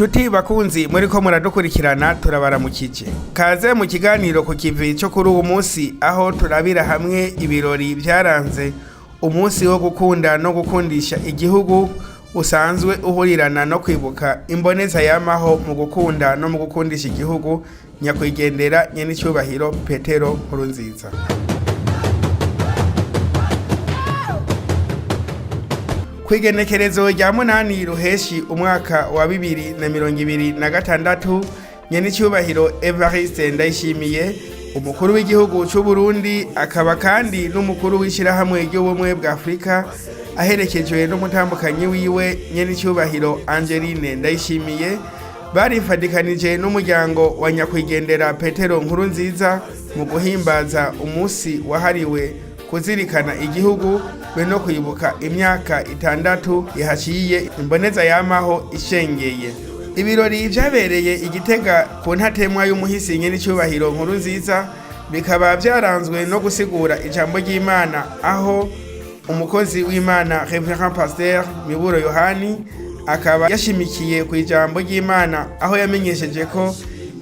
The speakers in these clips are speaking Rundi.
Nshuti bakunzi muriko muradukurikirana, turabaramukije. Kaze mu kiganiro ku kivi cyo kuri uwu munsi, aho turabira hamwe ibirori byaranze umunsi wo gukunda no gukundisha igihugu, usanzwe uhurirana no kwibuka imboneza yamaho mu gukunda no mu gukundisha igihugu, nyakwigendera nyenicubahiro Petero Nkurunziza. Kw'igenekerezo rya 8 Ruheshi umwaka wa 2026, nyenicubahiro Evariste Ndayishimiye, umukuru w'igihugu c'u Burundi akaba kandi n'umukuru w'ishirahamwe ry'ubumwe bwa Afurika, aherekejwe n'umutambukanyi wiwe nyenicubahiro Angeline Ndayishimiye, barifadikanije n'umuryango wa nyakwigendera Petero Nkurunziza mu guhimbaza umunsi wahariwe kuzirikana igihugu be no kwibuka imyaka 6 ihaciye imboneza yamaho ishengeye. Ibirori vyabereye Igitega ku ntatemwa y'umuhisi nyenicubahiro Nkurunziza bikaba vyaranzwe no gusigura ijambo ry'Imana, aho umukozi w'Imana Reverend Pasteur Miburo Yohani akaba yashimikiye ku ijambo ry'Imana, aho yamenyesheje ko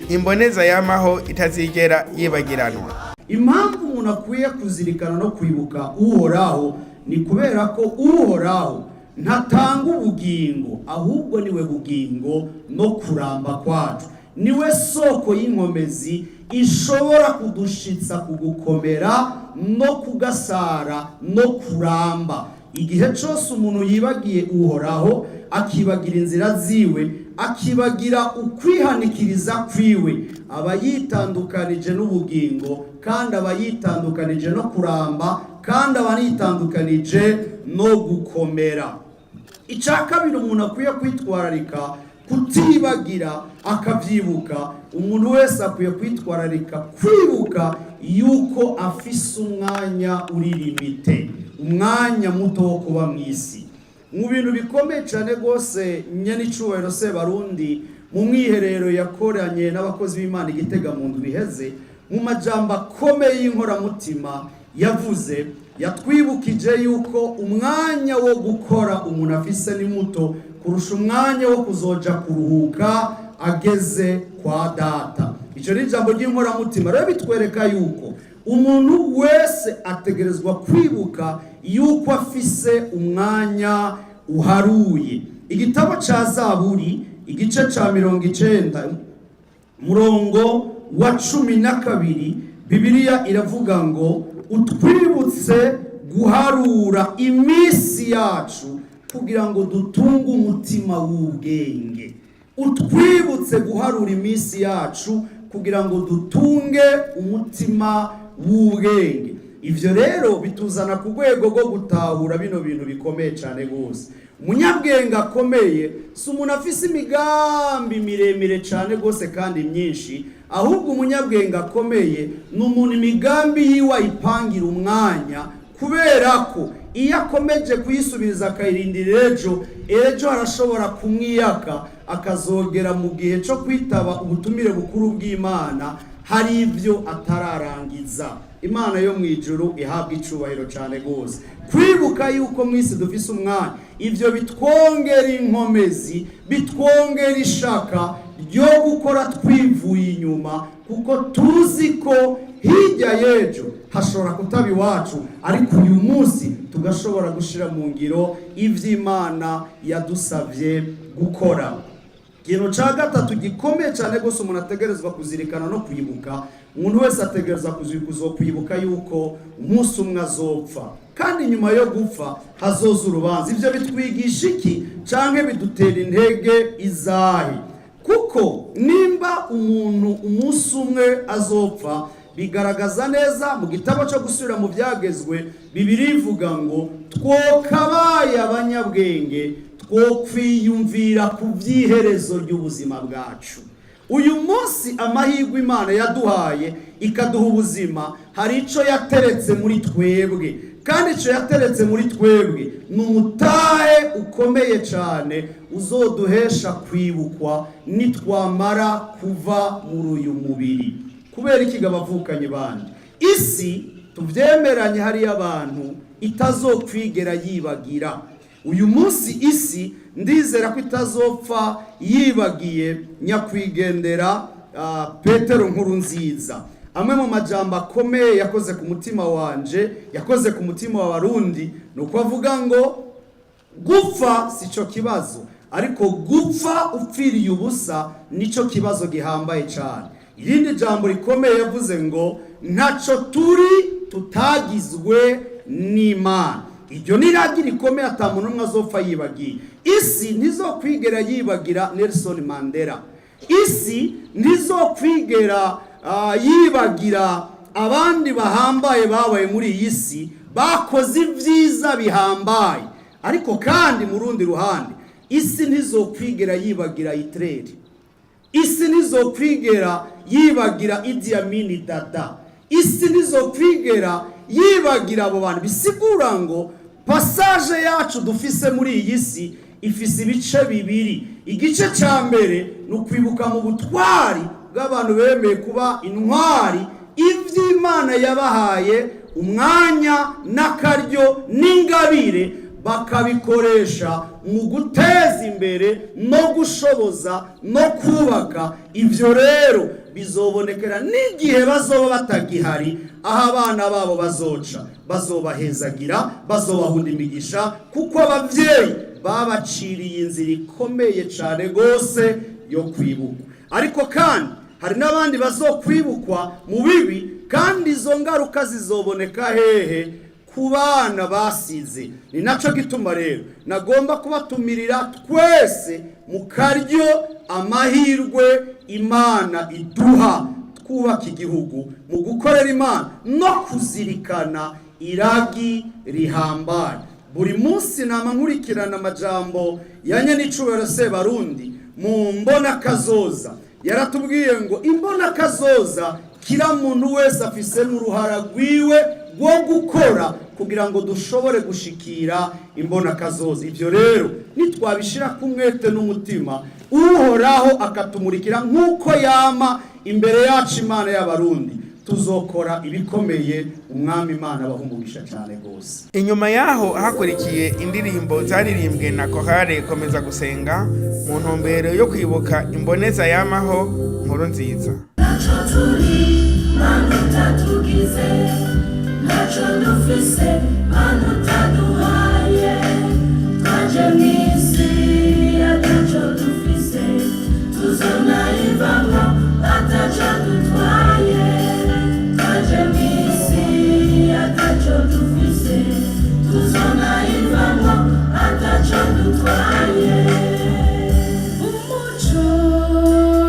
imboneza yamaho itazigera yibagiranwa. Impamvu umuntu akwiye kuzirikana no kwibuka Uhoraho ni kubera ko Uhoraho ntatanga ubugingo, ahubwo niwe bugingo no kuramba kwacu, niwe soko y'inkomezi ishobora kudushitsa ku gukomera no kugasara no kuramba. Igihe cyose umuntu yibagiye Uhoraho, akibagira inzira ziwe, akibagira ukwihanikiriza kwiwe, aba yitandukanije n'ubugingo, kandi aba yitandukanije no kuramba, kandi aba yitandukanije no gukomera. Icya kabiri umuntu akwiye kwitwararika kutibagira akabyibuka, umuntu wese akwiye kwitwararika kwibuka yuko afise umwanya uri limité, umwanya muto wo kuba mu isi. Mu bintu bikomeye cyane rwose nyenicubahiro Sebarundi mu mwiherero yakoranye n'abakozi b'Imana Igitega mu ndwi iheze, mu majambo akomeye y'inkoramutima yavuze, yatwibukije yuko umwanya wo gukora umuntu afise ni muto kurusha umwanya wo kuzoja kuruhuka ageze kwa Data. Icyo ni ijambo ry'inkoramutima. Rero bitwereka yuko umuntu wese ategerezwa kwibuka yuko afise umwanya uharuye. Igitabo cya Zaburi, igice cya 90, murongo wa 12, Bibiliya iravuga ngo: "Utwibutse guharura iminsi yacu kugira ngo dutunge umutima w'ubwenge." Utwibutse guharura iminsi yacu kugira ngo dutunge umutima w'ubwenge. Ibyo rero bituzana ku rwego rwo gutahura bino bintu bikomeye cyane rwose. Umunyabwenge akomeye si umuntu afise imigambi miremire cyane rwose kandi myinshi, ahubwo umunyabwenge akomeye ni umuntu imigambi yiwe ayipangira umwanya, kubera ko iyo akomeje kuyisubiriza akayirindira ejo, ejo arashobora kumwiyaka, akazogera mu gihe cyo kwitaba ubutumire bukuru bw'Imana hari ibyo atararangiza. Imana yo mu ijuru ihabwa icubahiro cyane rwose. Kwibuka yuko mu isi dufise umwanya, ibyo bitwongera inkomezi, bitwongera ishaka ryo gukora twivuye inyuma, kuko tuzi ko hirya y'ejo hashobora kutaba iwacu, ariko uyu munsi tugashobora gushyira mu ngiro iby'Imana yadusabye gukora. Ikintu cya gatatu gikomeye cyane rwose umuntu ategerezwa kuzirikana no kwibuka, umuntu wese ategereza kwibuka yuko umunsi umwe azopfa, kandi nyuma yo gupfa hazoza urubanza. Ibyo bitwigisha iki cyangwa bidutera intege izahe? Kuko nimba umuntu umunsi umwe azopfa, bigaragaza neza mu gitabo cyo gusubira mu byagezwe, Bibiliya ivuga ngo twokabaye abanyabwenge, twokwiyumvira ku by'iherezo ry'ubuzima bwacu. Uyu munsi amahirwe Imana yaduhaye ikaduha ubuzima, hari icyo yateretse muri twebwe, kandi icyo yateretse muri twebwe ni umutahe ukomeye cyane uzoduhesha kwibukwa nitwamara kuva muri uyu mubiri. Kubera iki abavukanye bandi isi tubyemeranye, hariyo abantu itazokwigera yibagira. Uyu munsi isi ndizera ko itazopfa yibagiye nyakwigendera Petero Nkurunziza. Amwe mu majambo akomeye yakoze ku mutima wanje, yakoze ku mutima w'Abarundi, ni uko avuga ngo gupfa sico kibazo, ariko gupfa upfiriye ubusa nico kibazo gihambaye cyane. Irindi jambo rikomeye yavuze ngo ntaco turi tutagizwe n'Imana. Iryo ni iragi rikomeye ata muntu umwe azopfa yibagiye. Isi ntizokwigera yibagira Nelson Mandela, isi ntizokwigera yibagira abandi bahambaye babaye muri iyi si bakoze ibyiza bihambaye. Ariko kandi mu rundi ruhande, isi ntizokwigera yibagira Hitler, isi ntizokwigera yibagira Idi Amin Dada, isi ntizokwigera yibagira abo bantu. Bisigura ngo passage yacu dufise muri iyi si ifise ibice bibiri. Igice cya mbere ni ukwibuka mu butwari bw'abantu bemeye kuba intwari iby'Imana yabahaye umwanya n'akaryo n'ingabire, bakabikoresha mu guteza imbere no gushoboza no kubaka. Ibyo rero bizobonekera n'igihe bazoba batagihari, aho abana babo bazoca bazobahezagira, bazobahunda imigisha, kuko ababyeyi babaciriye inzira ikomeye cyane rwose yo kwibukwa. Ariko kandi hari n'abandi bazokwibukwa mu bibi, kandi izo ngaruka zizoboneka hehe? Ku bana basize. Ni nacyo gituma rero nagomba kubatumirira twese mu karyo amahirwe Imana iduha twubaka igihugu mu gukorera Imana no kuzirikana iragi rihambaye. Buri munsi nama nkurikirana amajambo ya nyenicubahiro Sebarundi mu mbonakazoza. Yaratubwiye ngo imbonakazoza kila muntu wese afise n'uruhara rwiwe rwo gukora kugira ngo dushobore gushikira imbonakazoza. Ibyo rero nitwabishira ku mwete n'umutima, Uhoraho akatumurikira nk'uko yama imbere yacu Imana y'Abarundi, tuzokora ibikomeye. Umwami Imana abahumugisha cyane rwose. Inyuma yaho hakurikiye indirimbo zaririmbwe na Korale Komeza Gusenga mu ntumbero yo kwibuka imboneza yamaho Nkurunziza. Ntacyo turi Mana utatugize, ntacyo dufise Mana utaduhaye, twaje mu isi atacyo dufise, tuzonayivamo atacyo dutwaye. Twaje mu isi atacyo dufise, tuzonayivamo atacyo dutwaye. Umuco, umuco,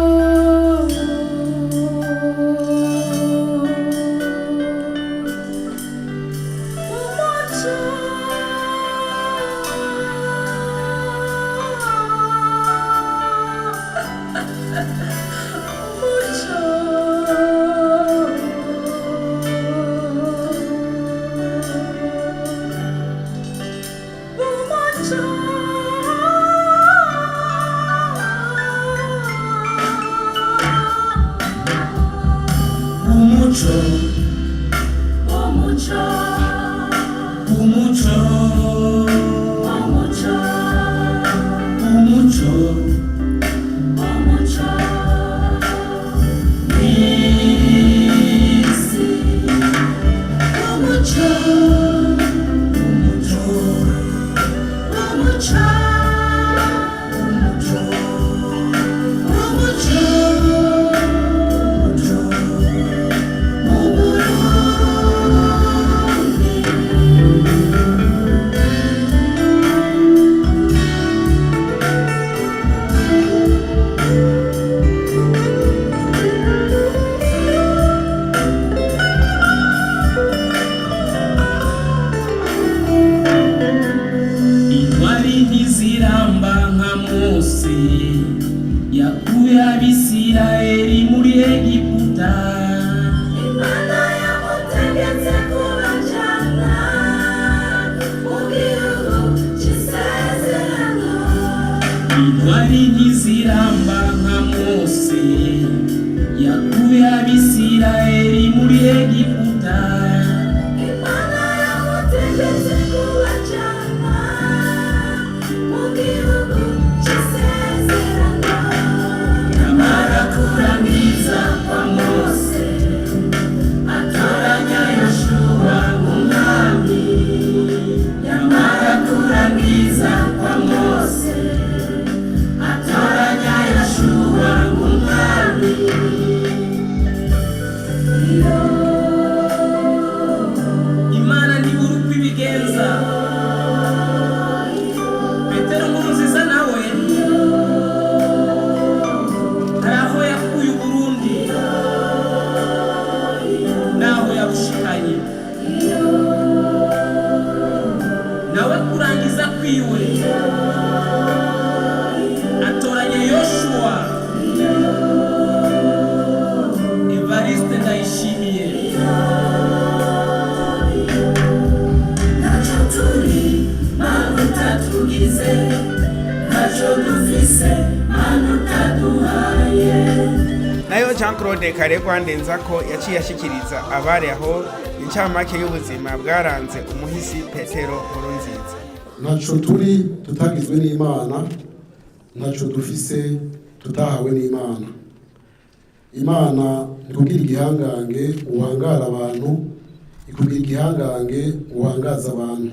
umuco, umuco. Umuco, Umuco, umuco, umuco, umuco, umuco. Mw'isi, umuco, umuco, umuco, umuco, umuco, umuco. Mu Burundi. Intwari ntiziramba nka Mose yakuye Abisirayeli muri Egiputa. Imana yamutegetse kubajana mu gihugu c'isezerano. Intwari ntiziramba nka Mose yakuye Abisirayeli muri Egiputa. Imana yamutegetse kubajana yabushikanye. Nawe kurangiza kwiwe atoranya Yoshuwa Evariste Ndayishimiye. Ntacyo turi Mana utatugize, ntacyo dufise Mana utaduhaye. Nayo Jean Claude Karegwa Ndenzako yaciye ashikiriza abari aho incamake y'ubuzima bwaranze umuhisi Petero Nkurunziza. Ntacyo turi tutagizwe n'Imana, ntacyo dufise tutahawe n'Imana. Imana ntikugira igihangange uhangara abantu, ikugira igihangange uhangaza abantu.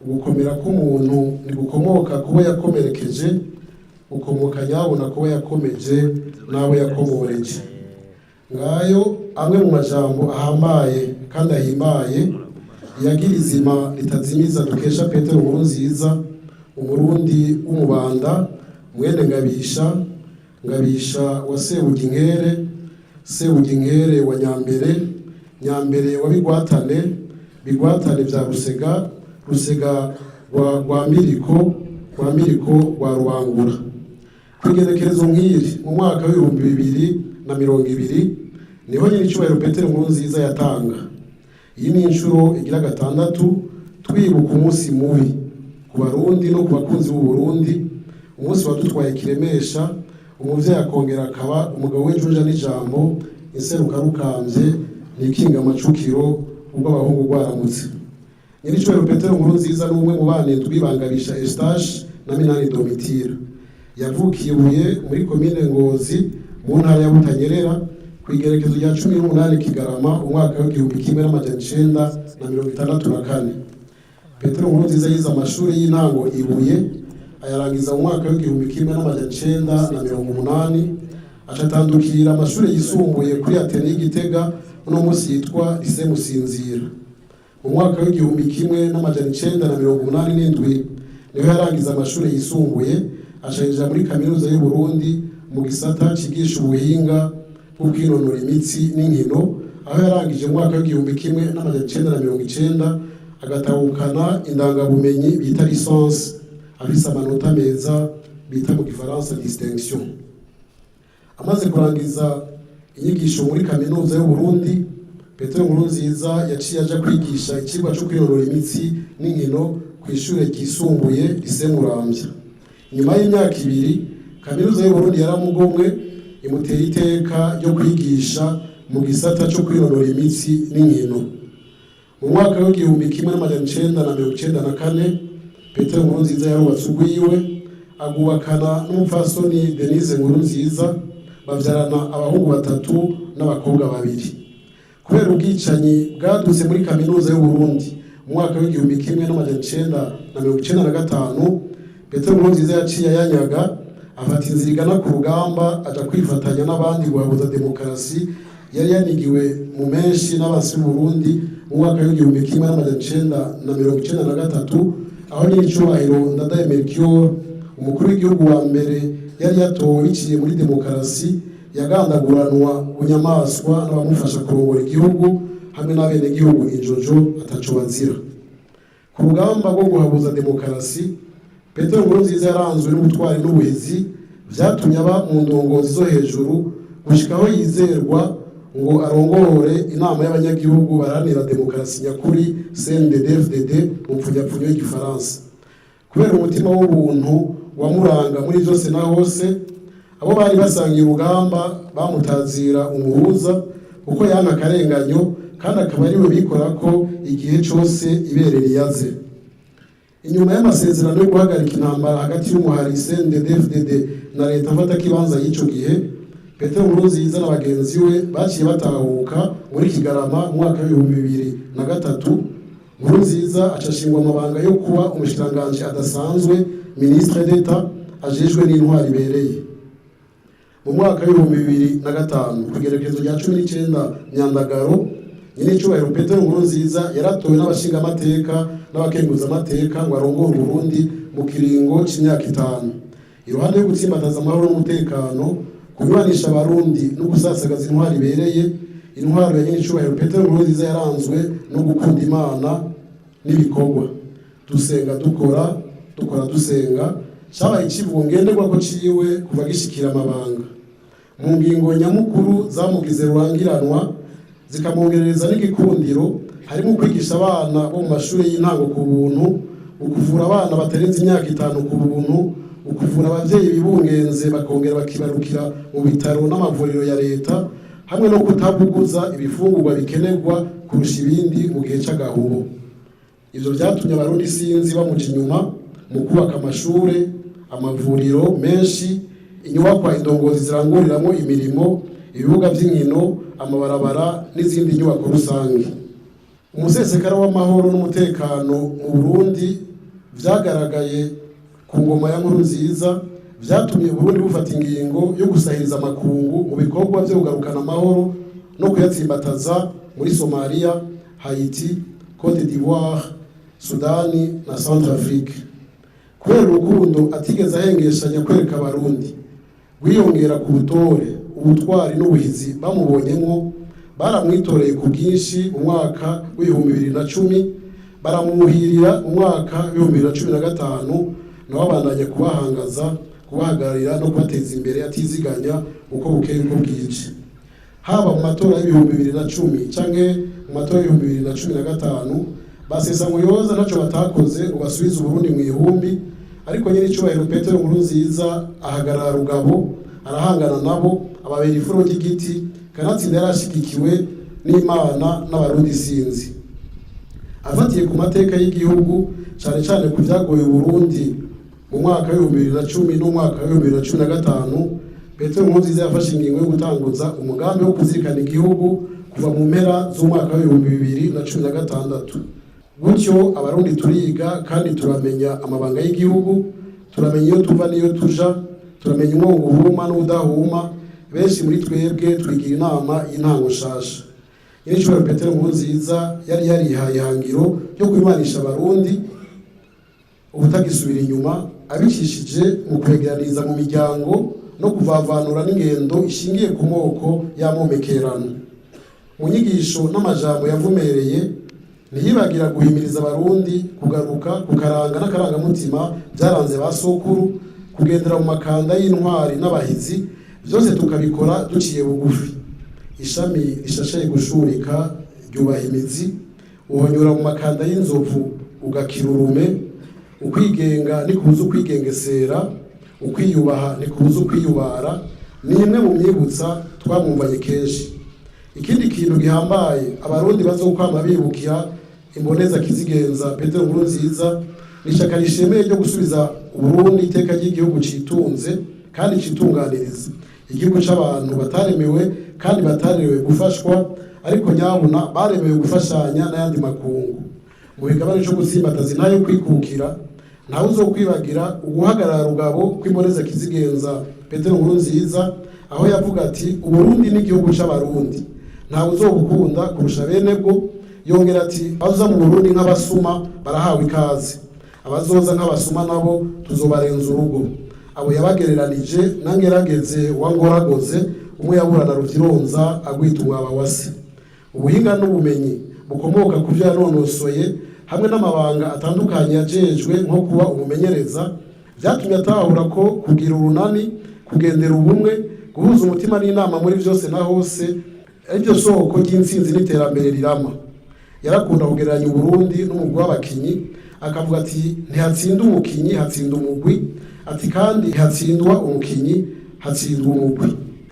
Ugukomera k'umuntu ntigukomoka kubo yakomerekeje, gukomoka nyabona kubo yakomeje n'abo yakomoreje. Ngayo amwe mu majambo ahambaye kandi ahimbaye yagira izima ritazimiza dukesha Petero Nkurunziza, Umurundi w'Umubanda, mwene Ngabisha, Ngabisha wa Sebuginkere, Sebuginkere wa Nyambere, Nyambere wa Bigwatane, Bigwatane bya Rusega, Rusega rwa Miriko, rwa Miriko rwa Rubangura. Ku igenekerezo nk'iri mu mwaka w'2020 niho nyine icyubahiro Petero Nkurunziza yatanga. Iyi ni inshuro igira gatandatu twibuka umunsi mubi ku Barundi no ku bakunzi b'u Burundi, umunsi wadutwaye kiremesha, umuvyeyi akongera akaba umugabo w'ijunja n'ijambo, inserukarukambye ntikinga amacukiro ubwo abahungu rwaramutse. Nyir'icyubahiro Petero Nkurunziza ni umwe mu bana indwi Bangabisha Eustache na Minani Domitira. Yavukiye Ibuye muri komine Ngozi mu ntara ya Butanyerera ku igerekezo rya 18 Kigarama umwaka w'1964. Petero Nkurunziza yize amashuri y'intango Ibuye, ayarangiza mu mwaka w'1980, aca atandukira amashuri yisumbuye kuri Athénée y'Igitega, uno munsi yitwa Lycée Musinzira. Mu mwaka w'1987 niho yarangiza amashuri yisumbuye, aca yinjira muri Kaminuza y'u Burundi mu gisata cigisha ubuhinga bwo kwinonora imitsi n'inkino, aho yarangije mu mwaka w'1990 agatahukana indangabumenyi bita licence, afise amanota meza bita mu gifaransa distinction. Amaze kurangiza inyigisho muri Kaminuza y'u Burundi, Petero Nkurunziza yaciye aja kwigisha icigwa co kwinonora imitsi n'inkino ku ishure ryisumbuye Lycée Muramvya. Nyuma y'imyaka 2 Kaminuza y'u Burundi yaramugomwe imutera iteka ryo kwigisha mu gisata co kwinonora imitsi n'inkino. Mu mwaka w'1994 Petero Nkurunziza yarubatse urwiwe, agubakana n'umupfasoni Denise Nkurunziza, bavyarana abahungu batatu n'abakobwa babiri. Kubera ubwicanyi bwadutse muri Kaminuza y'u Burundi mu mwaka w'1995, Petero Nkurunziza yaciye ayanyaga, afata inzira igana ku rugamba, aja kwifatanya n'abandi guhabuza demokarasi yari yanigiwe mu menshi n'abasi b'u Burundi mu mwaka w'1993, aho nyir'icubahiro Ndadaye Melchior, umukuru w'igihugu wa mbere yari yatowe biciye muri demokarasi, yagandaguranwa bunyamaswa n'abamufasha kurongora igihugu hamwe n'abenegihugu injojo ataco bazira. Ku rugamba rwo guhabuza demokarasi, Petero Nkurunziza yaranzwe n'ubutwari n'ubuhizi vyatumye aba mu ndongozi zo hejuru gushika aho yizerwa ngo arongore inama y'abanyagihugu baharanira demokarasi nyakuri, CNDD-FDD mu mpfunyapfunyo y'igifaransa. Kubera umutima w'ubuntu wamuranga muri byose na hose, abo bari basangiye urugamba bamutazira umuhuza, kuko yanka akarenganyo kandi akaba ariwe bikora ko igihe cose ibere riyaze. Inyuma y'amasezerano yo guhagarika intambara hagati y'umuhari CNDD-FDD na leta mfatakibanza y'ico gihe, Petero Nkurunziza na bagenzi we baciye batahuka muri Kigarama mu mwaka w'2003. Nkurunziza acashingwa amabanga yo kuba umushikiranganji adasanzwe, ministre d'État ajejwe n'intwari ibereye. Mu mwaka w'2005 ku igerekezo rya 19 Myandagaro, nyir'icyubahiro Petero Nkurunziza yaratowe n'abashingamateka n'abakenguzamateka ngo arongore Uburundi mu kiringo c'imyaka 5. Iruhande yo gutsimbataza amahoro n'umutekano, kunywanisha Abarundi no gusasagaza intwari ibereye. Intwaro ya nyenicubahiro Petero Nkurunziza yaranzwe no gukunda Imana n'ibikorwa. Dusenga dukora, dukora dusenga, cyabaye icivugo ngenderwako ciwe kuva gishikira amabanga. Mu ngingo nyamukuru zamugize rurangiranwa, zikamwongerereza n'igikundiro, harimo kwigisha abana bo mu mashuri y'intango ku buntu, ukuvura abana batarenze imyaka 5 ku buntu, ukuvura ababyeyi bibungenze bakongera bakibarukira mu bitaro n'amavuriro ya leta, hamwe no kutabuguza ibifungurwa bikenerwa kurusha ibindi mu gihe c'agahubo. Ivyo vyatumye Abarundi sinzi bamuca inyuma mu kubaka amashure, amavuriro menshi, inyubakwa indongozi ziranguriramwo imirimo, ibibuga vy'inkino, amabarabara n'izindi nyubako rusange. Umusesekara w'amahoro n'umutekano mu Burundi vyagaragaye ku ngoma ya Nkurunziza vyatumye Burundi bufata ingingo yo gusahiriza amakungu mu bikorwa vyo kugarukana amahoro no kuyatsimbataza muri Somalia, Haiti, Cote d'Ivoire, Sudani na Centrafrique. Kubera urukundo atigeze ahengeshanya kwereka Abarundi, rwiyongera ku butore, ubutwari n'ubuhizi bamubonyemwo, baramwitoreye ku bwinshi mu mwaka w'2010, baramuhirira mu mwaka w'2015, nawe abandanya kubahangaza, kubahagararira no kubateza imbere atiziganya uko bukeye uko bwije. Haba mu matora y'2010 canke mu matora y'2015, basesa Muyoza ntaco batakoze ngo basubize Uburundi mu ihumbi, ariko nyine icubahiro Petero Nkurunziza ahagarara rugabo, arahangana nabo, ababera ifuro ry'igiti. Kanatsinda yarashigikiwe n'Imana n'Abarundi sinzi. Afatiye ku mateka y'igihugu, cane cane ku vyagoye Uburundi mu mwaka w'2010 n'umwaka w'2015, Petero Nkurunziza yafashe ingingo yo gutanguza umugambi wo kuzirikana igihugu kuva mu mpera z'umwaka w'2016. Gutyo Abarundi turiga kandi turamenya amabanga y'igihugu, turamenya iyo tuva n'iyo tuja, turamenya umwongo uhuma n'udahuma. Benshi muri twebwe twigira inama y'intango nshasha. Nyiricubahiro Petero Nkurunziza yari yarihaye ihangiro ryo kwimanisha Abarundi ubutagisubira inyuma, abicishije mu kwegeraniriza mu miryango no kuvavanura n'ingendo ishingiye ku moko y'amomekerano. Mu nyigisho n'amajambo yavumereye, ntiyibagira guhimiriza Abarundi kugaruka kukaranga n'akarangamutima byaranze ba sokuru, kugendera mu makanda y'intwari n'abahizi, byose tukabikora duciye bugufi. Ishami rishashaye gushurika ryubaha imizi, uhonyora mu makanda y'inzovu ugakira urume. Ukwigenga ntikubuza ukwigengesera, ukwiyubaha ntikubuza ukwiyubara, ni imwe mu myibutsa twamwumvanye kenshi. Ikindi kintu gihambaye Abarundi bazokwama bibukira imboneza kizigenza Petero Nkurunziza ni ishyaka rishemeye ryo gusubiza Uburundi iteka ry'igihugu citunze kandi citunganiriza, igihugu c'abantu bataremewe kandi bataremewe gufashwa, ariko nyabuna baremewe gufashanya n'ayandi makungu mu bigabane co gutsimbataza intahe yo kwikukira. Ntawe uzokwibagira uguhagarara rugabo kw'imboneza kizigenza Petero Nkurunziza, aho yavuga ati: "Uburundi n'igihugu c'Abarundi, ntawe uzobukunda kurusha bene bwo." Yongera ati: "Abazoza mu Burundi nk'abasuma barahawe ikaze, abazoza nk'abasuma nabo tuzobarenza urugo." Abo yabagereranije na Ngerageze wa Ngoragoze, umwe yaburana Ruvyironza agwita umwaba wa se. Ubuhinga n'ubumenyi bukomoka ku vyo yanonosoye hamwe n'amabanga atandukanye yajejwe nko kuba umumenyereza, vyatumye atahura ko kugira urunani, kugendera ubumwe, guhuza umutima n'inama muri vyose na hose aribyo soko ry'intsinzi n'iterambere rirama. Yarakunda kugereranya Uburundi n'umugwi w'abakinyi, akavuga ati: "Ntihatsinda umukinyi, hatsinda umugwi." Ati kandi: "Ntihatsindwa umukinyi, hatsindwa umugwi."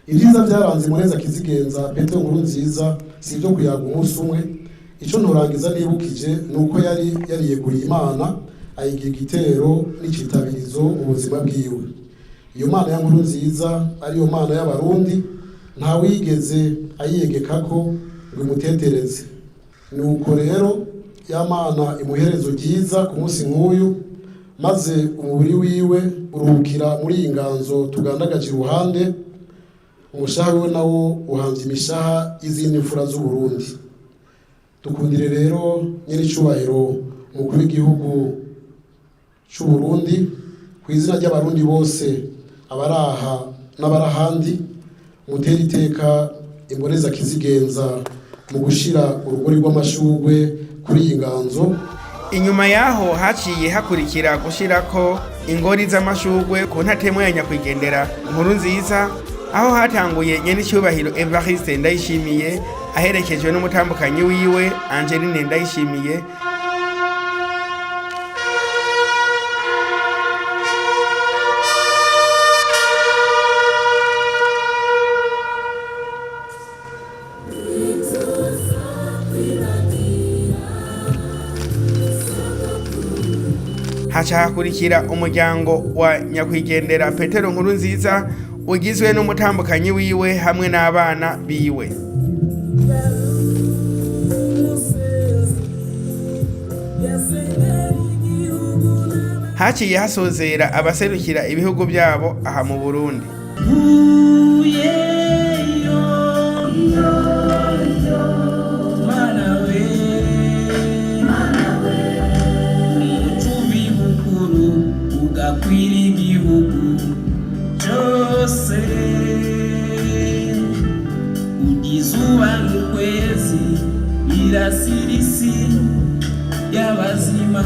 Ibyiza byaranze Imboneza kizigenza Petero Nkurunziza si ibyo kuyaga umunsi umwe. Ico nturangiza nibukije ni uko yari yariyeguriye Imana, ayigira igitero n'icitabirizo mu buzima bwiwe. Iyo Mana ya Nkurunziza, ariyo Mana y'Abarundi, ntawigeze ayiyegekako ngo imutetereze. Nuko rero ya Mana imuherezo ryiza ku munsi nk'uyu, maze umubiri wiwe uruhukira muri iyi nganzo tugandagaje iruhande, umushaha wiwe nawo uhamvye imishaha y'izindi mfura z'Uburundi. Dukundire rero nyir'icubahiro umukuru w'igihugu c'Uburundi, ku izina ry'Abarundi bose, abaraha n'abarahandi, mutere iteka Imboneza kizigenza mu gushira urugori rw'amashurwe kuri iyi nganzo. Inyuma yaho haciye hakurikira gushirako ingori z'amashurwe ku ntatemwa ya nyakwigendera Nkuru Nziza, aho hatanguye nyenicubahiro Evariste Ndayishimiye aherekejwe n'umutambukanyi wiwe Angeline Ndayishimiye. Haca hakurikira umuryango wa nyakwigendera Petero Nkuru Nziza ugizwe n'umutambukanyi wiwe hamwe n'abana biwe. Haciye hasozera abaserukira ibihugu byabo aha mu Burundi. Uyeyo mana we, umucubi bukuru ugakwira igihugu cyose, ugizuba n'ukwezi irasirisi y'abazima,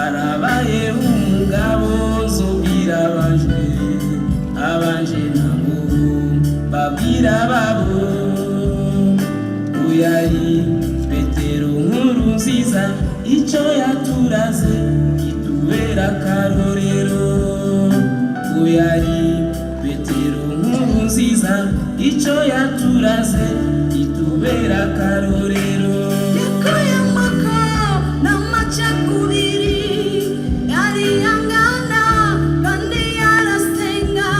arabaye umugabo zobwira abanje, abanje nabo babwira babo. Uyari Petero Nkuru Nziza, icyo yaturaze kitubera akarorero. Uyari Petero Nkuru Nziza, icyo yaturaze kitubera akarorero. Yakuye amako n'amacakubiri, yarihangana kandi yarasenga,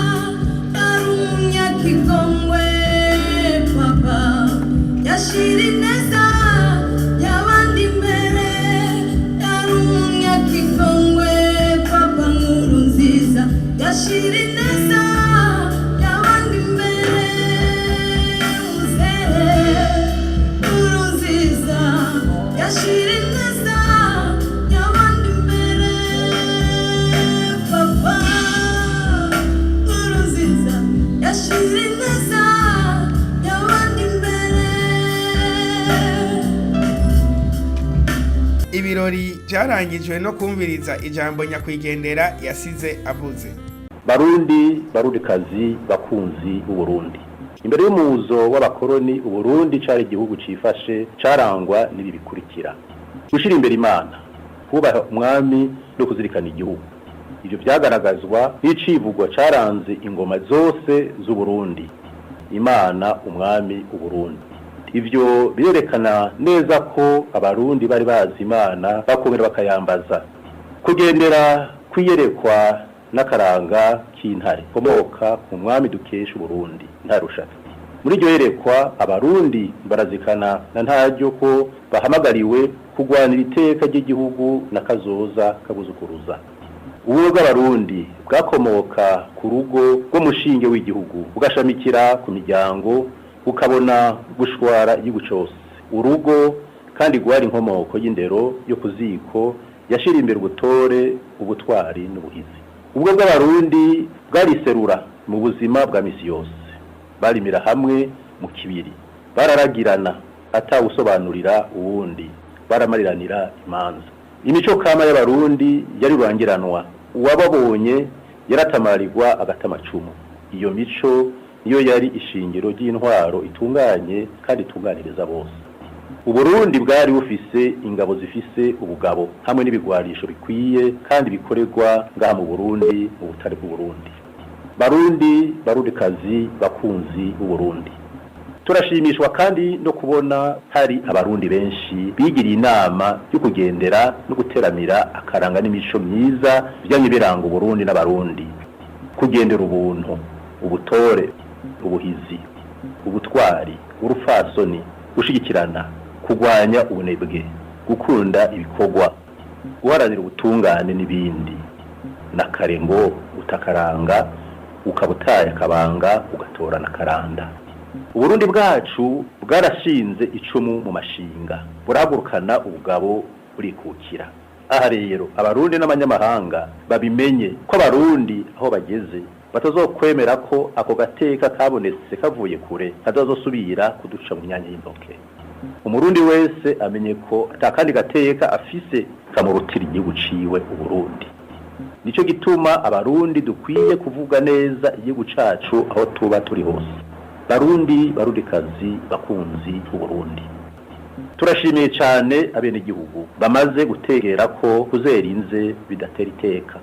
yari umunyakigongwe papa, yashira ineza y'abandi imbere, yari umunyakigongwe papa Nkuru Nziza, yashira ineza y'abandi imbere, muzehe Nkurunziza, yashira ineza y'abandi imbere, papa Nkurunziza, yashira ineza y'abandi imbere. Ibirori byarangijwe no kumviriza ijambo nyakwigendera yasize avuze. Barundi, Barundikazi, bakunzi b'Uburundi, imbere y'umuzo w'abakoroni Uburundi cari igihugu cifashe, carangwa n'ibi bikurikira: gushira imbere Imana, kubaha umwami no kuzirikana igihugu. Ivyo vyagaragazwa n'icivugwa caranze ingoma zose z'Uburundi: Imana, umwami, Uburundi. Ivyo birerekana neza ko Abarundi bari bazi Imana, bakongera bakayambaza. Kugendera kwiyerekwa n'akaranga k'intare komoka ku mwami dukesha Uburundi, Ntarushatsi. Muri iryo yerekwa Abarundi barazikana na ntaryo ko bahamagariwe kurwanira iteka ry'igihugu na kazoza kabuzukuruza. Ubumwe bw'Abarundi bwakomoka ku rugo rw'umushinge w'igihugu, bugashamikira ku miryango, bukabona gushwara igihugu cose. Urugo kandi rwari inkomoko y'indero yo ku ziko yashira imbere ubutore, ubutwari n'ubuhizi. Ubwo bw'Abarundi bwariserura mu buzima bwa misi yose. Barimira hamwe mu kibiri, bararagirana atawusobanurira uwundi, baramariranira imanza. Imico kama y'Abarundi yari rurangiranwa, uwababonye yaratamarirwa agatamacumu. Iyo mico niyo yari ishingiro ry'intwaro itunganye kandi itunganiriza bose. Uburundi bwari bufise ingabo zifise ubugabo hamwe n'ibigwarisho bikwiye kandi bikorerwa ngaha mu Burundi, mu butare bw'Uburundi. Barundi, Barundikazi, bakunzi b'Uburundi, turashimishwa kandi no kubona hari Abarundi benshi bigiriye inama yo kugendera no guteramira akaranga n'imico myiza vyamye biranga Uburundi n'Abarundi: kugendera ubuntu, ubutore, ubuhizi, ubutwari, urupfasoni, gushigikirana, kurwanya ubunebwe, gukunda ibikorwa, guharanira ubutungane n'ibindi. Na kare ngo utakaranga ukaba utaye akabanga ugatorana akaranda. Uburundi bwacu bwarashinze icumu mu mashinga, burahagurukana ubugabo, burikukira. Aha rero Abarundi n'abanyamahanga babimenye ko Abarundi aho bageze Batazokwemera ko ako gateka kabonetse kavuye kure kazazosubira kuduca mu myanya y'intoke. Umurundi wese amenye ko atakandi gateka afise kamurutira igihugu ciwe Uburundi. Nico gituma abarundi dukwiye kuvuga neza igihugu cacu aho tuba turi hose. Barundi, barundikazi, bakunzi b'Uburundi, turashimiye cyane abenegihugu bamaze gutegera ko kuzera inze bidatera iteka.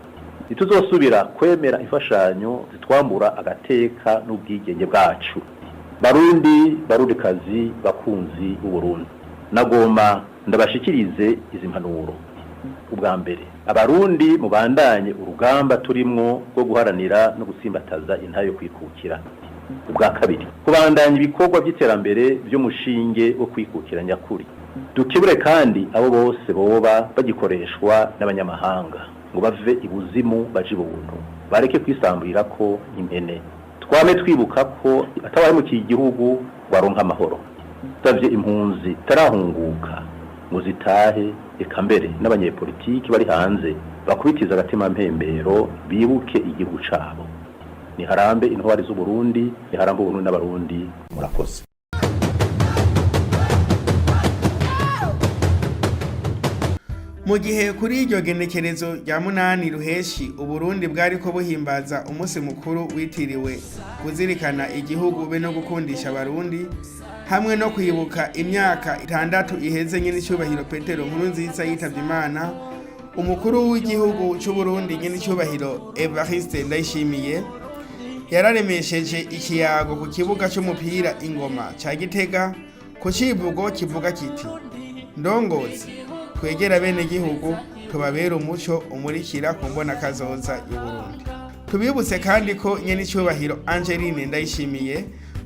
Ntituzosubira kwemera imfashanyo zitwambura agateka n'ubwigenge bwacu. Barundi, barundikazi, bakunzi b'Uburundi, nagomba ndabashikirize izi mpanuro. Ubwa mbere, abarundi mubandanye urugamba turimwo rwo guharanira no gutsimbataza intayo yo kwikukira. Ubwa kabiri, kubandanya ibikorwa by'iterambere by'umushinge wo kwikukira nyakuri. Dukebure kandi abo bose boba bagikoreshwa n'abanyamahanga ngo bave ibuzimu baje ibuntu, bareke kwisamburira ko impene. Twame twibuka ko atawahemukiye igihugu waronka amahoro. Savye impunzi tarahunguka ngo zitahe, eka mbere n'abanyepolitiki bari hanze bakubitiza agatima mpembero bibuke igihugu cabo. Niharambe intwari z'Uburundi, niharambe Uburundi n'abarundi. Murakoze. Mu gihe kuri iryo genekerezo rya 8 Ruheshi Uburundi bwariko buhimbaza umunsi mukuru witiriwe kuzirikana igihugu be no gukundisha abarundi, hamwe no kwibuka imyaka 6 iheze nyenicubahiro Petero Nkurunziza yitavye Imana, umukuru w'igihugu c'Uburundi nyenicubahiro Evariste Ndayishimiye yararemesheje ikiyago ku kibuga c'umupira Ingoma ca Gitega ku civugo kivuga kiti: "Ndongozi, twegera bene gihugu tubabere umuco umurikira ku mbona kazoza y'Uburundi." Tubibutse kandi ko nyenicubahiro Angeline Ndayishimiye,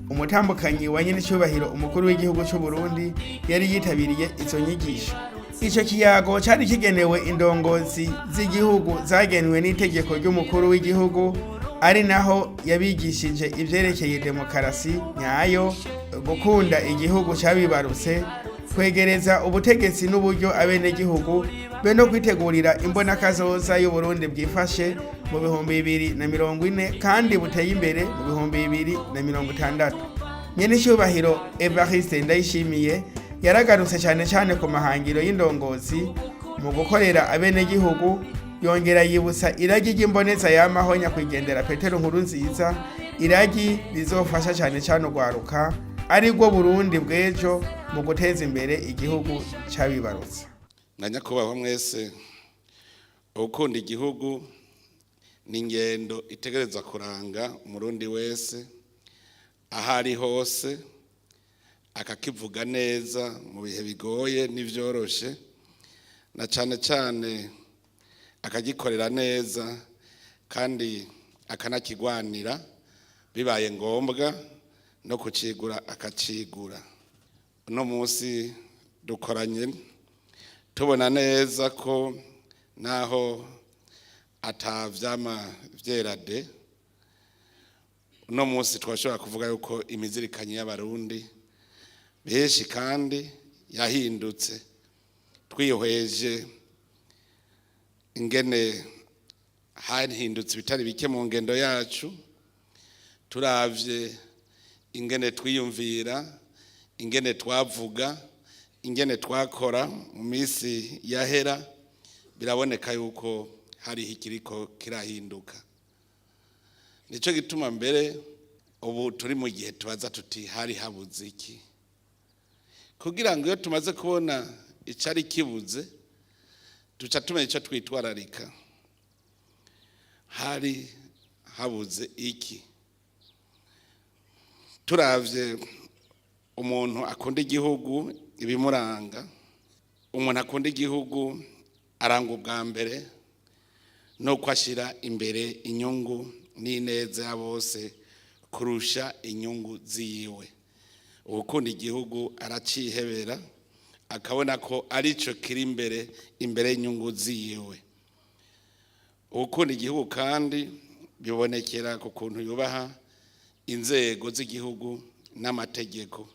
umutambukanyi wa nyenicubahiro umukuru w'igihugu c'Uburundi, yari yitabiriye izo nyigisho. Ico kiyago cari kigenewe indongozi z'igihugu zagenwe n'itegeko ry'umukuru w'igihugu, ari naho yabigishije ivyerekeye demokarasi nyayo, gukunda igihugu cabibarutse, kwegereza ubutegetsi n'uburyo abenegihugu, be no kwitegurira imbonakazoza y'Uburundi bwifashe mu 2040 kandi buteye imbere mu 2060. Nyenicubahiro Evariste Ndayishimiye yaragarutse cyane cyane ku mahangiro y'indongozi mu gukorera abenegihugu, yongera yibutsa iragi ry'imboneza yamaho nyakwigendera Petero Nkurunziza, iragi rizofasha cyane cyane urwaruka ari rwo Burundi bw'ejo mu guteza imbere igihugu cabibarutse. Na nyakubahwa mwese, ukunda igihugu ni ingendo itegereza kuranga umurundi wese aho ari hose, akakivuga neza mu bihe bigoye n'ivyoroshe, na cane cane akagikorera neza kandi akanakigwanira bibaye ngombwa no kucigura akacigura. Uno munsi dukoranye tubona neza ko naho atavyama vyera de, uno munsi twashobora kuvuga yuko imizirikanyi y'abarundi benshi kandi yahindutse. Twihweje ingene hahindutse ibitari bike mu ngendo yacu, turavye ingene twiyumvira, ingene twavuga, ingene twakora mu minsi yahera, biraboneka yuko hariho ikiriko kirahinduka. Nico gituma mbere ubu turi mu gihe tubaza tuti hari habuze iki, kugira ngo iyo tumaze kubona icari kibuze duca tumenya ico twitwararika. Hari habuze iki? Turavye umuntu akunda igihugu, ibimuranga, umuntu akunda igihugu aranga ubwa mbere nuko ashyira imbere inyungu n'ineza ya bose kurusha inyungu ziwe. Ukunda igihugu aracihebera, akabona ko arico kiri imbere imbere y'inyungu ziwe. Ukunda igihugu kandi bibonekera ku kuntu yubaha inzego z'igihugu n'amategeko,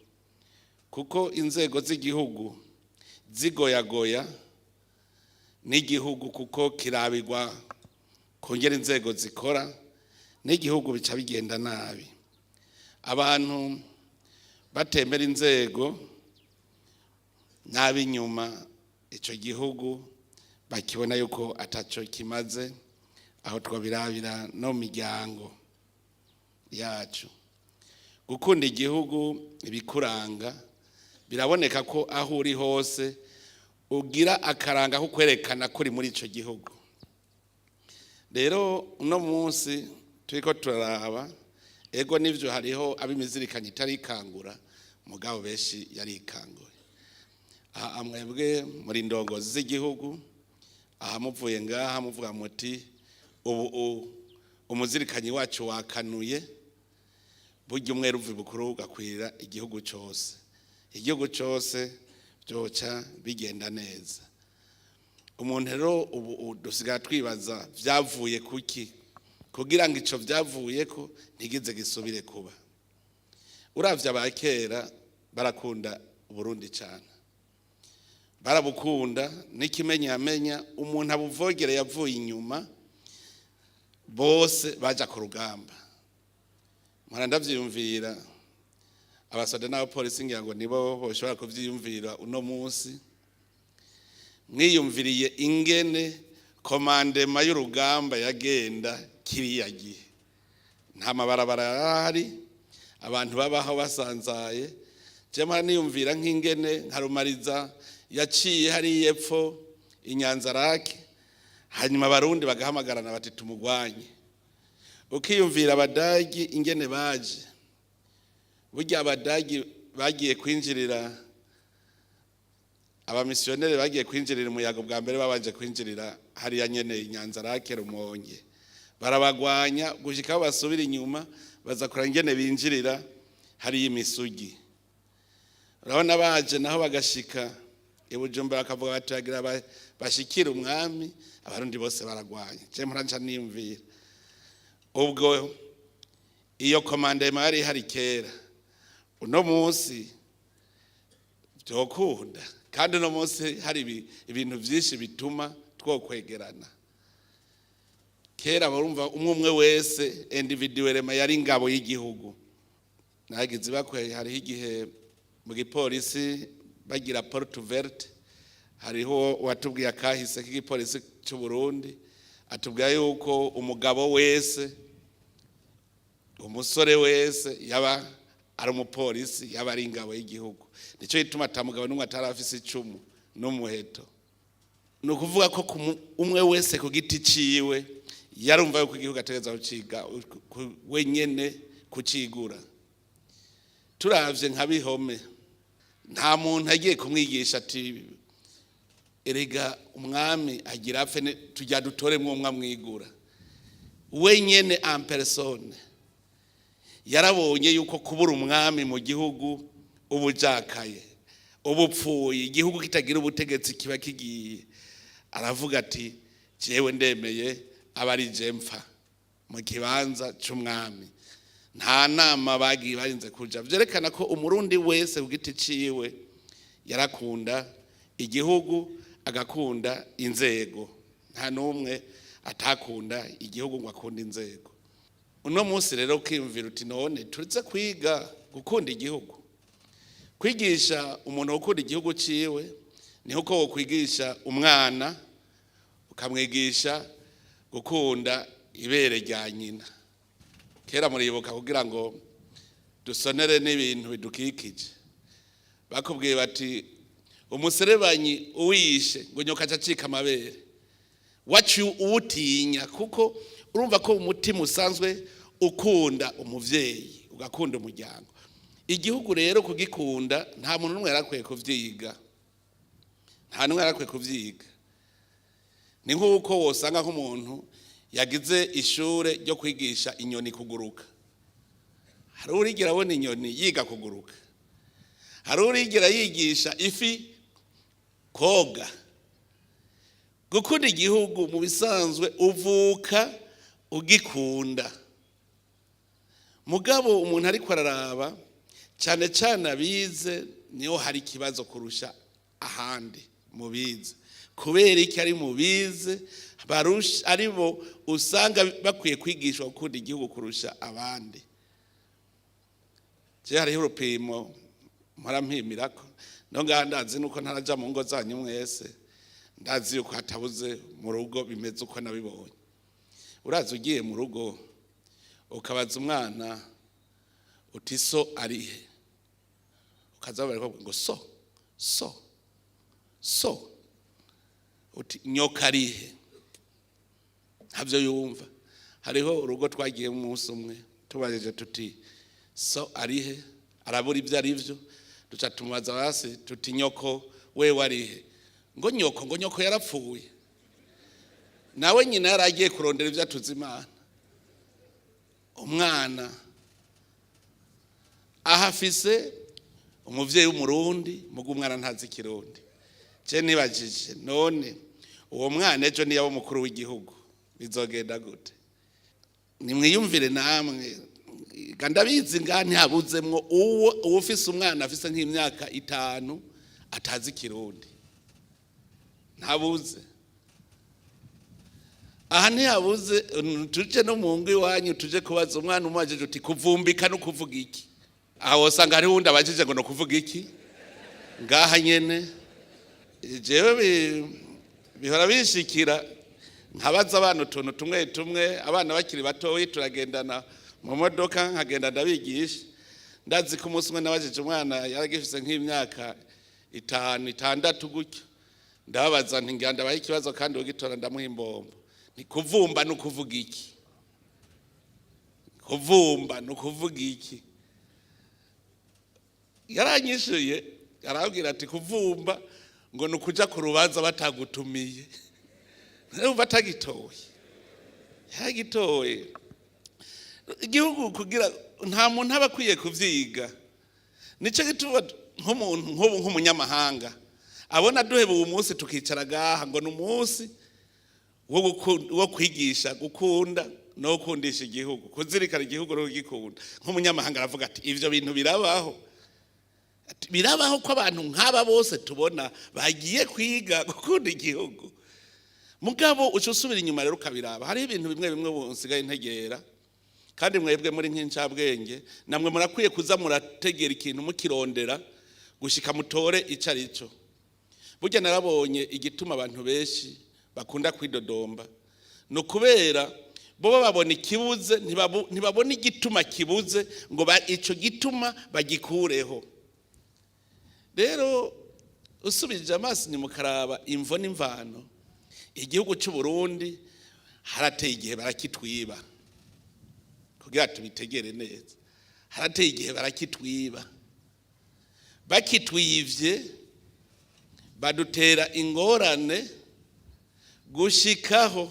kuko inzego z'igihugu zigoyagoya n'igihugu, kuko kirabigwa kongera inzego zikora N'igihugu bica bigenda nabi, abantu batemera inzego n'ab'inyuma, icyo gihugu bakibona yuko ataco kimaze. Aho twabirabira no mu miryango yacu. Gukunda igihugu, ibikuranga biraboneka ko aho uri hose ugira akaranga ko kwerekana ko uri muri icyo gihugu. Rero uno munsi turiko turaraba, ego nivyo, hariho ab'imizirikanyi itarikangura, mugabo benshi yarikanguye. Aha mwebwe muri ndongozi z'igihugu, aha muvuye ngaha muvuga muti: "Ubu umuzirikanyi wacu wakanuye." Burya umwe ruva bukuru ugakwira igihugu cyose, igihugu cyose byoca bigenda neza. Umuntu rero ubu dusigara twibaza byavuye kuki, kugira ngo ico byavuye ko ntigize gisubire kuba. Uravye abakera barakunda Uburundi cyane, barabukunda n'ikimenyamenya umuntu abuvogere yavuye inyuma, bose baja ku rugamba. Mpora ndavyiyumvira, abasoda n'abapolisi ngira ngo nibo boshobora kuvyiyumvira uno munsi. Mwiyumviriye ingene commandement y'urugamba yagenda kiriya gihe? Nta mabarabara yarahari, abantu babaho basanzaye. Je mpora niyumvira nk'ingene nka Rumariza yaciye hariya epfo inyanza rake, hanyuma Abarundi bagahamagarana bati: "Tumugwanye." Ukiyumvira Abadagi ingene baje. Burya Abadagi bagiye kwinjirira, abamisiyoneri bagiye kwinjirira umuyaga bwa mbere, babanje kwinjirira hariya nyene inyanza rake, Rumonge, barabagwanya gushika aho basubira inyuma, baza kura ingene binjirira hariya imisugi. Urabona baje naho bagashika i Bujumbura, bakavuga bati bagira bashikire umwami, Abarundi bose baragwanya. Je mpora nca niyumvira, ubwo iyo commandement yari ihari kera, uno munsi byokunda? Kandi uno munsi hari ibintu byinshi bituma twokwegerana. Kera barumva umwe umwe wese individuellement yari ingabo y'igihugu. Nagize bakwe, hariho igihe mu gipolisi bagira porte ouverte, hariho uwatubwiye akahise k'igipolisi cy'u Burundi, atubwira yuko umugabo wese, umusore wese yaba ari umupolisi, yaba ari ingabo y'igihugu. Nicyo gituma ata mugabo n'umwe atari afise icumu n'umuheto. Ni ukuvuga ko umwe wese ku giti ciwe yarumva yuko igihugu ategereza kuciga wenyene, kucigura. Turavye nka Bihome, nta muntu agiye kumwigisha ati: "Erega umwami agira apfe, tujya dutoremwo umwe amwigura." Wenyene en personne yarabonye yuko kubura umwami mu gihugu ubujakaye, ubupfuye, igihugu kitagira ubutegetsi kiba kigiye. Aravuga ati: "Jewe ndemeye aba ari je mpfa mu kibanza c'umwami." Nta nama bagiye barinze kuja. Vyerekana ko Umurundi wese ku giti ciwe yarakunda igihugu, agakunda inzego. Nta n'umwe atakunda igihugu ngo akunde inzego. Uno munsi rero ukiyumvira uti: "None turetse kwiga gukunda igihugu?" Kwigisha umuntu gukunda igihugu ciwe ni uko wokwigisha umwana, ukamwigisha gukunda ibere rya nyina. Kera muribuka, kugira ngo dusonere n'ibintu bidukikije, bakubwiye bati: "Umuserebanyi uwishe ngo nyoka aca acika amabere." Waciye uwutinya, kuko urumva ko umutima usanzwe ukunda umuvyeyi, ugakunda umuryango. Igihugu rero kugikunda, nta muntu n'umwe yarakwiye kuvyiga, nta n'umwe yarakwiye kuvyiga. Ni nk'uko wosanga nk'umuntu yagize ishure ryo kwigisha inyoni kuguruka. Hari urigira abona inyoni yiga kuguruka? Hari urigira yigisha ifi koga? Gukunda igihugu mu bisanzwe uvuka ugikunda. Mugabo umuntu ariko araraba cyane cyane abize, niho hari ikibazo kurusha ahandi. Mu bize, kubera iki ari mu bize? Barusha aribo usanga bakwiye kwigishwa gukunda igihugu kurusha abandi. Je hariho urupimo mpora mpimirako no ngaha, ndazi nuko ntaraja mu ngo zanyu mwese, ndazi yuko hatabuze mu rugo bimeze uko nabibonye. Urazi, ugiye mu rugo ukabaza umwana uti: "So arihe?" Ukaza bariko ngo: "So, so, so." Uti: "Nyoka arihe?" Ntabyo yumva. Hariho urugo twagiye umunsi umwe, tubajije tuti: "So arihe?" Arabura ibyo ari byo. Duca tumubaza hasi tuti: "Nyoko wewe arihe?" Ngo: "Nyoko?" Ngo: "Nyoko yarapfuye." Nawe nyina yari agiye kurondera ibyo atuzi Imana. Umwana aha afise umuvyeyi w'Umurundi, muga umwana ntazi Ikirundi. Je nibajije: none uwo mwana ejo niyaba umukuru w'igihugu bizogenda gute? Nimwiyumvire namwe. Ga ndabizi, nga ntihabuzemwo uwo ufise umwana afise nk'imyaka 5 atazi Ikirundi. Ntabuze aha, ntihabuze. Tuje no mu ngo iwanyu, tuje kubaza umwana, umubajije uti: "Kuvumbika no kuvuga iki?" Aha wosanga hariho uwundi abajije ngo: "No kuvuga iki?" Ngaha nyene jewe bihora bishikira nkabaza abana utuntu tumwe tumwe. Abana bakiri batoyi turagendana mu modoka, nkagenda ndabigisha. Ndazi ko umunsi umwe nabajije umwana yaragifise nk'imyaka 5, 6 gutyo, ndababaza nti: "Ngira ndabaha ikibazo kandi ugitora ndamuha imbombo." Ni kuvumba ni ukuvuga iki? Kuvumba ni ukuvuga iki? Yaranyishuye, arabwira ati: "Kuvumba ngo ni ukuja ku rubanza batagutumiye." Urumva atagitoye, yaragitoye. Igihugu kugira nta muntu aba akwiye kuvyiga. Nico gituma nk'umuntu nk'ubu, nk'umunyamahanga abona duheba uwu munsi tukicara gaha ngo ni umunsi wo kwigisha gukunda no gukundisha igihugu, kuzirikana igihugu no kugikunda, nk'umunyamahanga aravuga ati: "Ivyo bintu birabaho?" Ati: "Birabaho ko abantu nk'aba bose tubona bagiye kwiga gukunda igihugu?" Mugabo uca usubira inyuma rero ukabiraba, hariho ibintu bimwe bimwe ubu nsigaye ntegera. Kandi mwebwe muri nk'incabwenge, namwe murakwiye kuza murategera ikintu, mukirondera gushika mutore ico ari cyo. Burya narabonye igituma abantu benshi bakunda kwidodomba ni ukubera bo babona ikibuze, ntibabona igituma kibuze ngo ico gituma bagikureho. Rero usubije amaso inyuma ukaraba imvo n'imvano, igihugu cy'u Burundi harateye igihe barakitwiba. Kugira tubitegere neza, harateye igihe barakitwiba. Bakitwivye badutera ingorane gushikaho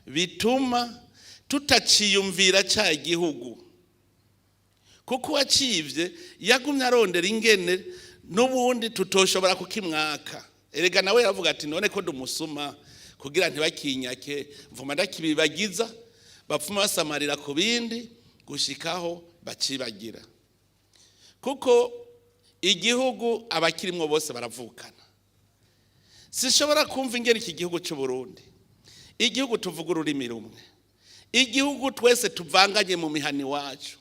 bituma tutaciyumvira ca gihugu, kuko uwacivye yagumye arondera ingene n'ubundi tutoshobora kukimwaka. Erega nawe yaravuga ati: "None ko ndumusuma, kugira ntibakinyake mvuma ndakibibagiza, bapfuma basamarira ku bindi gushikaho bacibagira." Kuko igihugu abakirimwo bose baravukana. Sinshobora kumva ingene iki gihugu cy'u Burundi, igihugu tuvuga ururimi rumwe, igihugu twese tuvanganye mu mihani iwacu,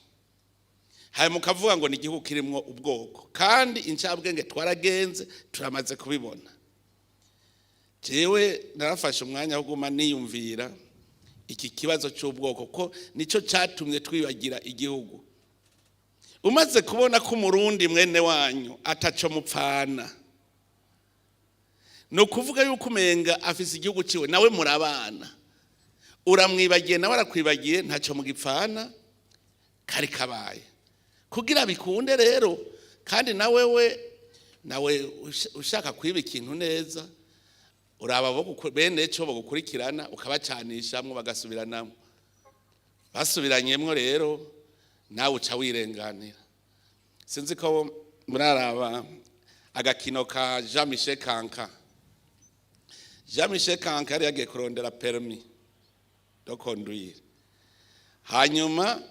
hanyuma ukavuga ngo ni igihugu kirimwo ubwoko. Kandi incabwenge twaragenze, turamaze kubibona. Jewe narafashe umwanya wo guma niyumvira iki kibazo cy'ubwoko, ko nicyo cyatumye twibagira igihugu. Umaze kubona ko Umurundi mwene wanyu ataco mupfana, ni ukuvuga yuko umenga afise igihugu ciwe, nawe murabana, uramwibagiye nawe arakwibagiye, ntacyo mugipfana. Kari kabaye kugira bikunde rero. Kandi nawe we nawe ushaka kwiba ikintu neza, uraba bo bene cyo bagukurikirana, ukabacanishamwo, bagasubiranamo. Basubiranyemwo rero nawe uca wirenganira. Sinzi ko muraraba agakino ka Jean Michel Kanka. Jean Michel Kanka yari yagiye kurondera permis de conduire, hanyuma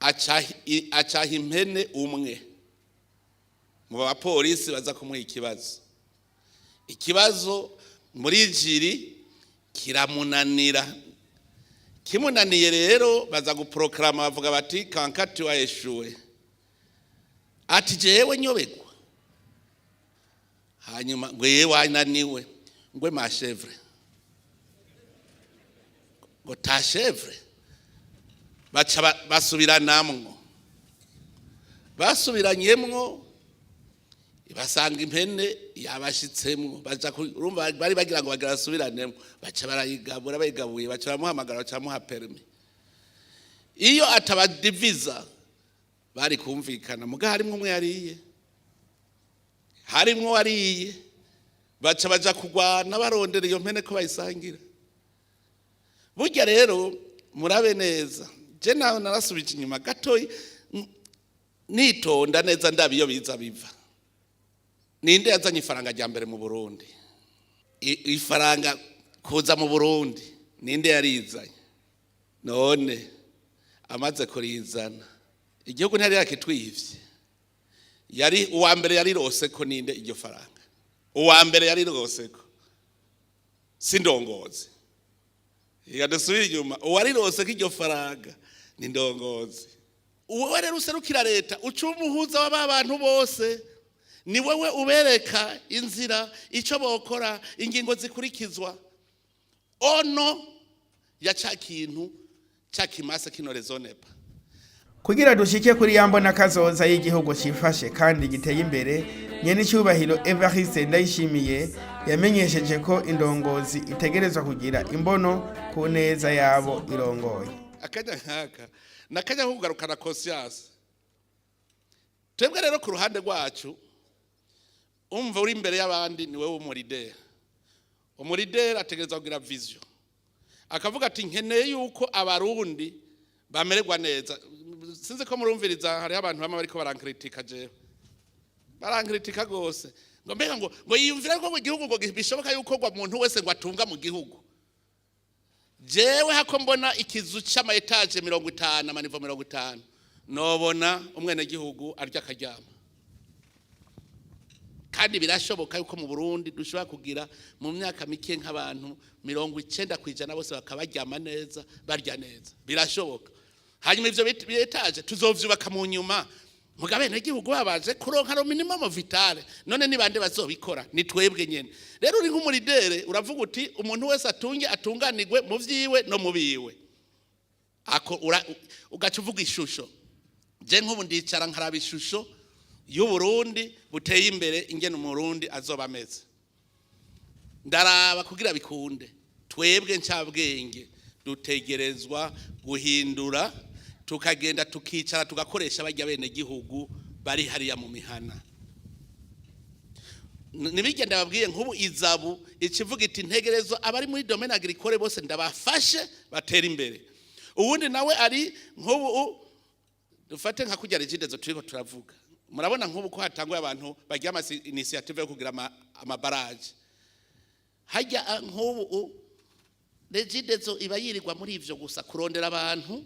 acaha impene umwe mu bapolisi baza kumuha ikibazo. Ikibazo muri jury. Kiramunanira. Kimunaniye rero, baza guproclama, bavuga bati: "Kankati wa échoué." Ati: "Jewe nyobegwa?" Hanyuma ngo: "Yewe, wananiwe." Ngwe: "Ma chèvre." Ngo: "Ta chèvre." Baca basubiranamwo, basubiranyemwo, basanga impene yabashitsemwo. Baja urumva bari bagira ngo bagira basubiranemo, baca barayigabura. Bayigabuye, baca baramuhamagara, baca bamuha permis. Iyo atabadiviza bari kumvikana, muga harimwo umwe yariye, harimwo wariye, baca baja kugwana barondera iyo mpene ko bayisangira. Burya rero murabe neza, je nawe narasubije inyuma gatoyi, nitonda neza, ndaba iyo biza biva. Ninde yazanye ifaranga rya mbere mu Burundi? Ifaranga kuza mu Burundi, ninde yarizanye? None amaze kurizana, igihugu ntiyari yakitwivye? Yari uwa mbere yarirose ko ninde iryo faranga? Uwa mbere yarirose ko si ndongozi? Reka dusubire inyuma. Uwarirose ko iryo faranga ni ndongozi. Uwowe rero userukira leta, uca umuhuza w'aba bantu bose, ni wowe ubereka inzira, icyo bokora, ingingo zikurikizwa ono ya ca kintu ca kimasa kino rezonepa. Kugira dushike kuri ya mbona kazoza y'igihugu cifashe kandi giteye imbere, nyene icyubahiro Evariste Ndayishimiye yamenyesheje ko indongozi itegerezwa kugira imbono ku neza yabo irongoye. Akajya nkaka nakajya ko kugarukana conscience. Twebwe rero ku ruhande rwacu, umva, uri imbere y'abandi ni wowe umuleader. Umuleader ategerezwa kugira vision, akavuga ati: "Nkeneye yuko Abarundi bamererwa neza." Sinzi ko murumviriza, hariho abantu bamwe bariko barankritika, jewe barankritika gose, ngo mbega ngo yiyumvira ko mu gihugu ngo bishoboka yuko ngo umuntu wese ngo atunga mu gihugu. Jewe hako mbona ikizu c'ama étages 50, amaniveaux 50, nobona umwenegihugu arya akaryama. Kandi birashoboka yuko mu Burundi dushobora kugira mu myaka mike nk'abantu 90% bose bakabaryama neza, barya neza. Birashoboka. Hanyuma ivyo étages tuzovyubaka mu nyuma, mugabe gihugu babaje kuronka le minimum vital. None ni bande bazobikora? Ni twebwe nyene. Rero uri nk'umuleader, uravuga uti: "Umuntu wese atunge, atunganirwe mu vyiwe no mu biwe." Ako ugaca uvuga ishusho. Je nk'ubu ndicara nkaraba ishusho y'Uburundi buteye imbere, ingene Umurundi azoba ameze. Ndaraba kugira bikunde, twebwe ncabwenge dutegerezwa guhindura, tukagenda tukicara, tugakoresha bajya bene gihugu bari hariya mu mihana. Nibigenda babwiye nk'ubu izabu ikivuga iti: "Ntegerezo abari muri domaine agricole bose ndabafashe batera imbere." Uwundi nawe ari nk'ubu, dufate nka kurya Regideso turiko turavuga, murabona nk'ubu ko hatanguye abantu bagira ama initiative yo kugira amabarrage hajya. Nk'ubu Regideso iba yirirwa muri ivyo gusa, kurondera abantu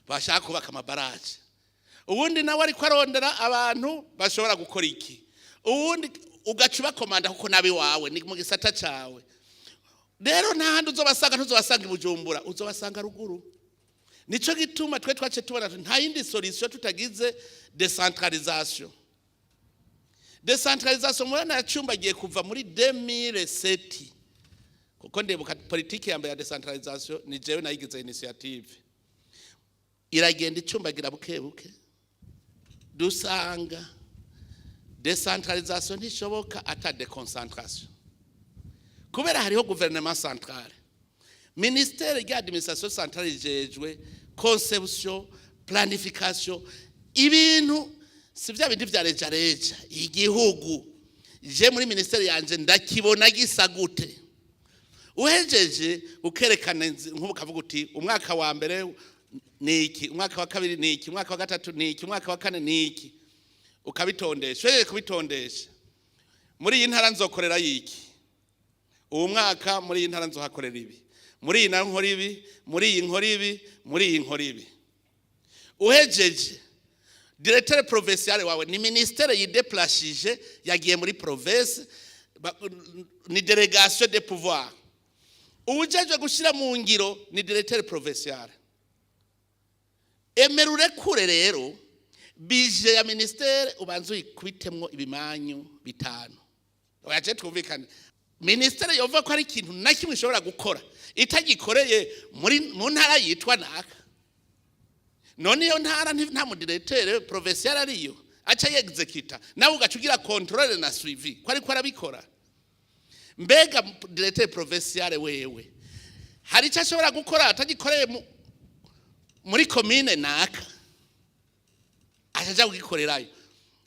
bashaka kubaka amabarrage. Uwundi nawe ariko arondera abantu bashobora gukora iki, uwundi ugaca ubakomanda, kuko nabi wawe ni mu gisata cawe. Rero nta handi uzobasanga, ntuzobasanga i Bujumbura, uzobasanga ruguru. Nico gituma twe twace tubona nta yindi solution tutagize décentralisation. Décentralisation murana yacumbagiye kuva muri 2007, kuko ndibuka politiki ya mbere ya décentralisation ni jewe nayigize initiative. Iragenda icumbagira buke buke, dusanga décentralisation ntishoboka ata déconcentration, kubera hariho gouvernement central, ministère rya administration centrale ijejwe conception, planification, ibintu si bya bindi vya reja reja. Igihugu je muri ministère yanje ndakibona gisa gute? Uhejeje ukerekana, nk'ubu ukavuga uti: "Umwaka wa mbere ni iki, umwaka wa kabiri ni iki, umwaka wa gatatu ni iki, umwaka wa kane ni iki." Ukabitondesha. Uhejeje kubitondesha, muri iyi ntara nzokorera yiki uwu mwaka, muri iyi ntara nzohakorera ibi, muri iyi ntara nkora ibi, muri iyi nkora ibi, muri iyi nkora ibi. Uhejeje, directeur provincial wawe ni ministère yideplashije, yagiye muri province, ni délégation de pouvoir. Uwujejwe gushyira mu ngiro ni directeur provincial. Emera urekure rero budget ya ministère, ubanze uyikubitemwo ibimanyu 5. Oya, je twumvikane, ministère yova ko ari ikintu na kimwe ishobora gukora itagikoreye muri mu ntara yitwa naka. None iyo ntara nta mudirecteur provincial ariyo aca yexécuta, nawe ugaca ugira contrôle na suivi ko ariko arabikora. Mbega directeur provincial wewe hari icyo ashobora gukora atagikoreye muri commune naka? Acaja kugikorerayo.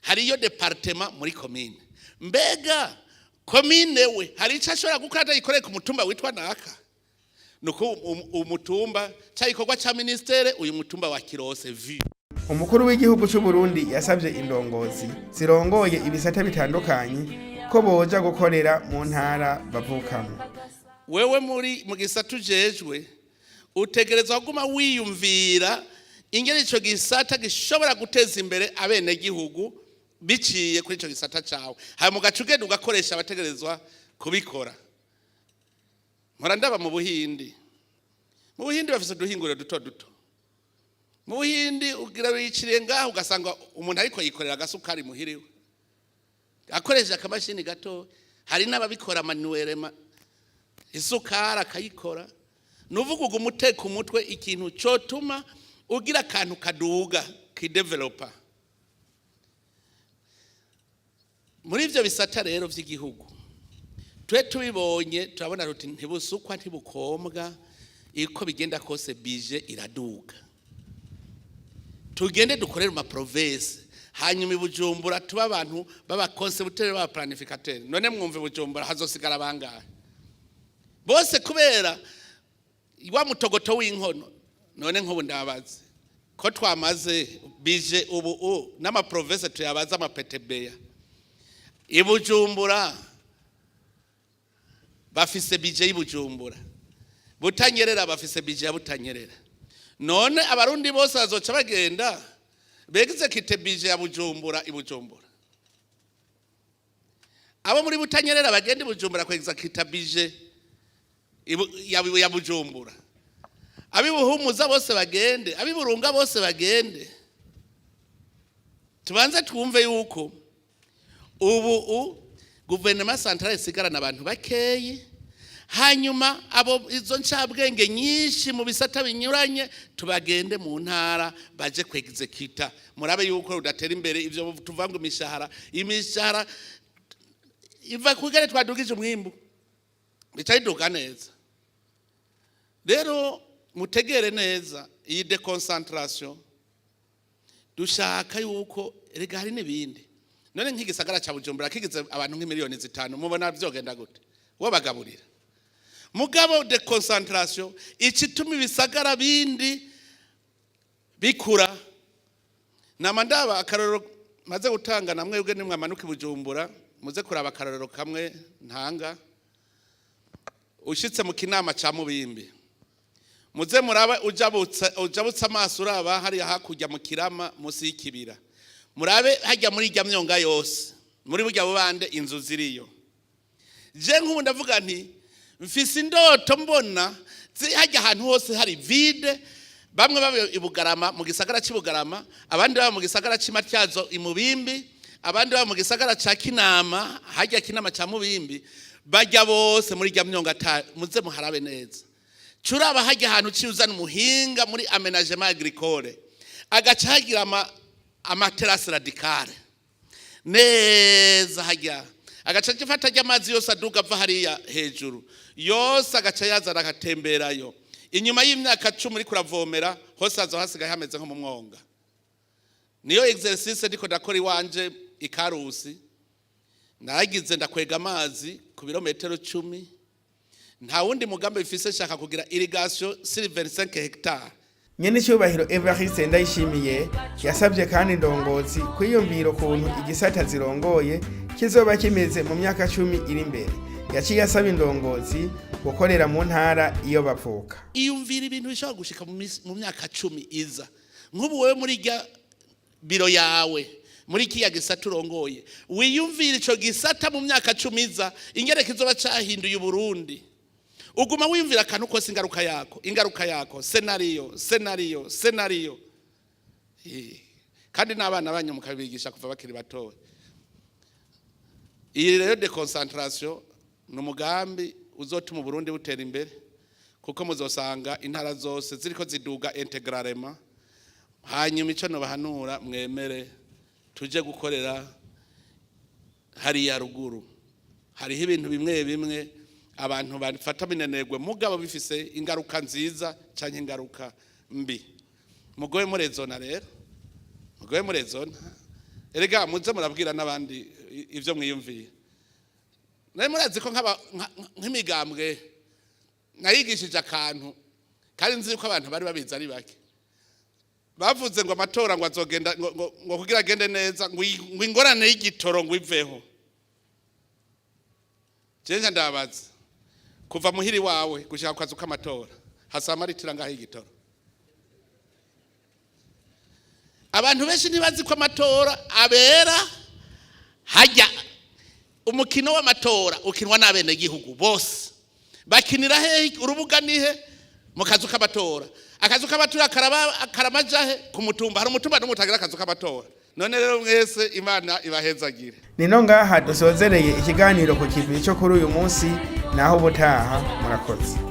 Hariyo département muri commune. Mbega commune we hari icyo ashobora gukora atagikoreye ku mutumba witwa naka? Nuko umutumba cya gikorwa ca ministère, uyu mutumba wa Kirose vi. Umukuru w'igihugu cy'u Burundi yasabye indongozi zirongoye ibisata bitandukanye ko boja gukorera mu ntara bavukamo. Wewe muri mu gisata ujejwe utegerezwa kuguma wiyumvira ingene ico gisata gishobora guteza imbere abenegihugu biciye kuri ico gisata cawe, hanyuma ugaca ugenda ugakoresha abategerezwa kubikora. Mpora ndaba mu Buhindi. Mu Buhindi bafise uduhinguriro duto duto. Mu Buhindi ugira wiciriye ngaho ugasanga umuntu ariko yikorera agasukari muhiriwe akoresheje akamashini gato. Hari n'ababikora manuellement, isukari akayikora. Nuvuga uga umuteka umutwe ikintu cotuma ugira akantu kaduga kidéveloppa muri ivyo bisata rero vy'igihugu. Twe tubibonye turabona ruti ntibusukwa ntibukombwa, iko bigenda kose budget iraduga. Tugende dukorere mu maprovinces, hanyuma i Bujumbura tuba abantu b'abaconcepteurs, b'abaplanificateurs. None mwumva i Bujumbura hazosigara bangahe bose kubera wa mutogoto w'inkono? None nk'ubu ndabaze ko twamaze budget ubu n'amaprovinces tuyabaza amaPTBA. I Bujumbura bafise budget y'i Bujumbura, Butanyerera bafise budget ya Butanyerera. None Abarundi bose bazoca bagenda bexécute budget ya Bujumbura i Bujumbura, abo muri Butanyerera bagenda i Bujumbura kwexécuta budget ya Bujumbura, ab'ibuhumuza bose bagende, ab'iburunga bose bagende? Tubanze twumve yuko ubu guverinoma centrale isigarana abantu bakeyi, hanyuma abo izo ncabwenge nyinshi mu bisata binyuranye tubagende mu ntara baje kwexécuta. Murabe yuko rudatera imbere. Ivyo tuvuga ngo imishahara iva kugere twadugije umwimbu, bica biduga neza. Rero mutegere neza iyi déconcentration dushaka yuko erega hari n'ibindi. None nk'igisagara ca Bujumbura kigize abantu nk'imiliyoni 5, mubona vyogenda gute? Wo bagaburira? Mugabo déconcentration icituma ibisagara bindi bikura. Nama ndaba akarorero maze gutanga, namwe ubwe nimwamanuka i Bujumbura muze kuraba akarorero kamwe ntanga. Ushitse mu Kinama ca Mubimbi, muze murabe ujabutse amaso uraba hariya hakurya mu Kirama munsi y'ikibira, murabe hajya muri irya myonga yose muri burya bubande inzu ziriyo. Je nk'ubu ndavuga nti mfise indoto mbona hajya ahantu hose hari vide, bamwe baba i Bugarama mu gisagara cy'i Bugarama, abandi baba mu gisagara cy'i Matyazo i Mubimbi, abandi baba mu gisagara ca Kinama hajya Kinama ca Mubimbi, bajya bose muri irya myonga muze muharabe neza. Curaba hajya ahantu ciuzana umuhinga muri aménagement agricole, agaca hagira amaterrasse radicale neza hajya, agaca agifata ajya amazi yose aduga ava hariya hejuru yose, agaca yazana agatemberayo. Inyuma y'imyaka 10 uriko uravomera hose hazo hasigaye hameze nko mu mwonga. Niyo exercice ndiko ndakora iwanje ikarusi. Nagize ndakwega amazi ku birometero 10. Nta wundi mugambi bifise, nshaka kugira irrigation sur 25 hectares. Nyenicubahiro Evariste Ndayishimiye yasabye kandi indongozi kwiyumvira ukuntu igisata zirongoye kizoba kimeze mu myaka 10 iri imbere. Yaciye asaba indongozi gukorera mu ntara iyo bavuka. Iyumvira ibintu bishobora gushika mu myaka 10 iza. Nk'ubu wewe muri rya biro yawe, muri kiya gisata urongoye, wiyumvira ico gisata mu myaka 10 iza ingere kizoba cahinduye Uburundi. Uguma wiyumvira akantu kose, ingaruka yako, ingaruka yako, scénario, scénario, scénario. Kandi n'abana banyu mukabigisha kuva bakiri batoya. Iyi rero déconcentration ni umugambi uzotuma Uburundi butera imbere, kuko muzosanga intara zose ziriko ziduga intégralement. Hanyuma ico nobahanura, mwemere tuje gukorera hariya ruguru. Hariho ibintu bimwe bimwe abantu bafata minenegwe, mugabo bifise ingaruka nziza canke ingaruka mbi. Mugobe murezona rero, mugobe murezona. Erega muze murabwira n'abandi ivyo mwiyumviye. Nari murazi ko nk'imigambwe nayigishije akantu, kandi nzi yuko abantu bari babizi ari bake. Bavuze ngo amatora ngo azogenda ngo kugira agende neza, ngo ingorane y'igitoro ngo iveho. Jewe ndabaza, kuva muhiri wawe gushika ku kazu k'amatora hasama litiro ngaho y'igitoro? Abantu benshi ntibazi ko amatora abera hajya. Umukino w'amatora ukinwa n'abenegihugu bose. Bakinira hehe? Urubuga nihe? Mu kazu k'amatora. Akazu k'amatora karaba karamajahe? Ku mutumba. Hari umutumba n'umwe utagira akazu k'amatora. None rero mwese, Imana ibahezagire. Nino ngaha dusozereye ikiganiro ku kivi cyo kuri uyu munsi. Naho ubutaha, murakoze.